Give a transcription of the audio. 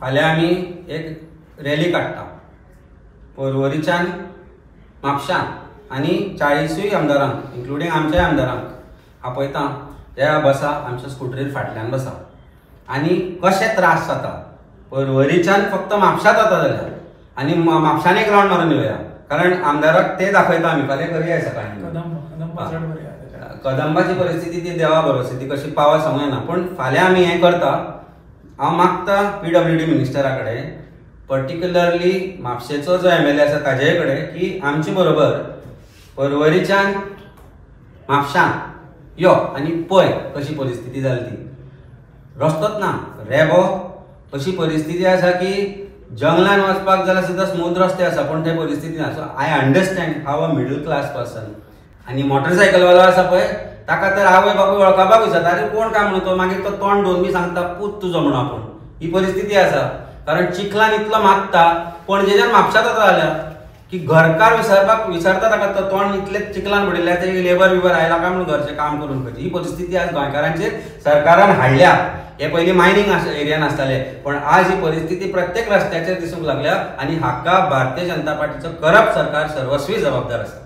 फाल्यां आमी एक रॅली काडटा पर्वरीच्यान म्हापशां आनी 40 आमदारांक इन्क्लुडींग आमच्याय आमदारांक आपयता. त्या बसा आमच्या स्कुटरीर फाटल्यान बसा आनी कशे त्रास जाता पर्वरीच्यान फक्त म्हापशां जाता जाल्यार आनी म्हापशान एक रावंड मारून येवया, कारण आमदाराक ते दाखयता आमी. फाल्यां करूया सकाळीं. कदंबाची परिस्थिती ती देवा भरोसे, ती कशी पावत सांगू येना, पूण फाल्यां आमी हें करता. हांव मागता PWD मिनिस्टरा कडेन, पर्टिक्युलरली म्हापशेचो जो MLA आसा ताजे कडेन, की आमचे बरोबर पर्वरीच्यान म्हापशां यो आनी पळय कशी परिस्थिती जाली ती. रस्तोच ना, रेबो अशी परिस्थिती आसा की जंगलान वचपाक जाल्यार सुद्दां स्मूथ रस्ते आसा, पूण ते परिस्थिती ना. So I understand how a middle class person. आनी मोटरसायकलवालो आसा पळय ताका तर आवय बापूय वळखपाक विचारता, आरे कोण काय म्हणून तो, मागीर तो तोंड दोन बी सांगता पूत तुजो म्हणून आपूण. ही परिस्थिती आसा, कारण चिखलान इतलो मागता पणजेच्यान म्हापशां जाता जाल्यार की घरकार विसरपाक विसरता ताका, तो तोंड इतले चिखलान पडिल्लें ते लेबर बिबर आयला काय म्हणून घरचें काम करून खंयची. ही परिस्थिती आज गोंयकारांचेर सरकारान हाडल्या. हे पयलीं मायनींग एरियान आसताले, पण आज ही परिस्थिती प्रत्येक रस्त्याचेर दिसूंक लागल्या आनी हाका भारतीय जनता पार्टीचो करप्ट सरकार सर्वस्वी जबाबदार आसा.